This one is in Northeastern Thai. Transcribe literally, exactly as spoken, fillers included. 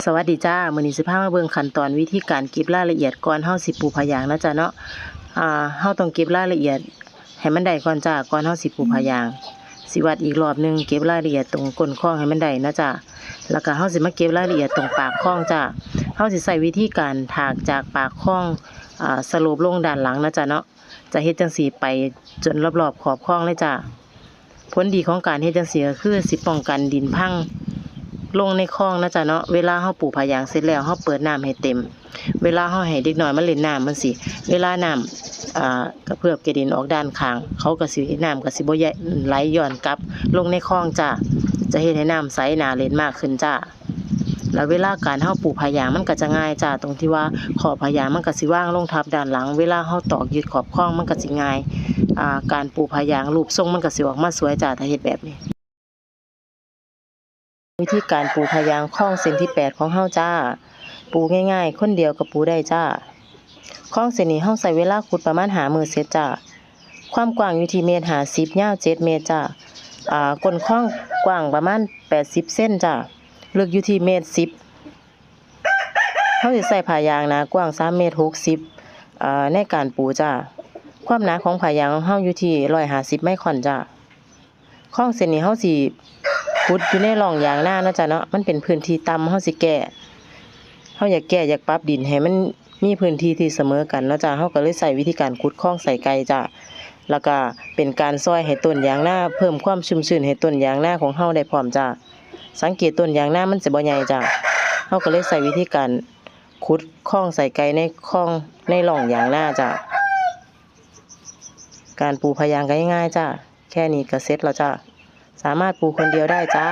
สวัสดีจ้า มื้อนี้สิพามาเบิ่งขั้นตอนวิธีการเก็บรายละเอียดก่อนเฮาสิปูผ้ายางนะจ้าเนาะ อ่า เฮาต้องเก็บรายละเอียดให้มันได้ก่อนจ้า ก่อนเฮาสิปูผ้ายาง สิวัดอีกรอบหนึ่ง เก็บรายละเอียดตรงก้นคองให้มันได้นะจ้า แล้วก็เฮาสิมาเก็บรายละเอียดตรงปากคองจ้า เฮาสิใช้วิธีการถากจากปากคอง อ่า สโลปลงด้านหลังนะจ้าเนาะ จะเฮ็ดจั่งซี้ไปจนรอบๆขอบคองเลยจ้า ผลดีของการเฮ็ดจั่งซี้ก็คือสิป้องกันดินพังลงในคองนะจ้าเนาะ เวลาเฮาปูผ้ายางเสร็จแล้ว เฮาเปิดน้ำให้เต็ม เวลาเฮาให้เด็กน้อยมาเล่นน้ำจั่งซี้ เวลาน้ำ อ่า กระเพื่อมกระเด็นออกด้านข้าง เขาก็สิ น้ำก็สิบ่ไหลย้อนกลับลงในคองจ้า จะเฮ็ดให้น้ำใสน่าเล่นมากขึ้นจ้า แล้วเวลาการเฮาปูผ้ายางมันก็จะง่ายจ้า ตรงที่ว่าขอบผ้ายางมันก็สิวางลงทับด้านหลัง เวลาเฮาตอกยึดขอบคองมันก็สิง่าย อ่า การปูผ้ายางรูปทรงมันก็สิออกมาสวยจ้า ถ้าเฮ็ดแบบนี้ วิธีการปูผ้ายางคองเส้นที่แปดของเฮาจ้า ปูง่ายๆ คนเดียวก็ปูได้จ้า คองเส้นนี้เฮาใช้เวลาขุดประมาณห้ามื้อเสร็จจ้า ความกว้างอยู่ที่เมตรห้าสิบ ยาวเจ็ดเมตรจ้า อ่า ก้นคองกว้างประมาณแปดสิบเซนจ้า ลึกอยู่ที่เมตรสิบ เฮาสิใช้ผ้ายางหนากว้างสามเมตรหกสิบ อ่า ในการปูจ้า ความหนาของผ้ายางของเฮาอยู่ที่ร้อยห้าสิบไมครอนจ้า คองเส้นนี้เฮาสิขุดอยู่ในร่องยางนาเนาะจ้าเนาะ มันเป็นพื้นที่ต่ำ เฮาสิแก้ เฮาอยากแก้ อยากปรับดินให้มันมีพื้นที่ที่เสมอกันเนาะจ้า เฮาก็เลยใช้วิธีการขุดคองใส่ไก่จ้า แล้วก็เป็นการซ่อยให้ต้นยางนา เพิ่มความชุ่มชื้นให้ต้นยางนาของเฮาได้พร้อมจ้า สังเกตต้นยางนามันสิบ่ใหญ่จ้า เฮาก็เลยใช้วิธีการขุดคองใส่ไก่ในคอง ในร่องยางนาจ้า การปูผ้ายางก็ง่ายๆจ้า แค่นี้ก็เสร็จแล้วจ้า สามารถปูคนเดียวได้จ้า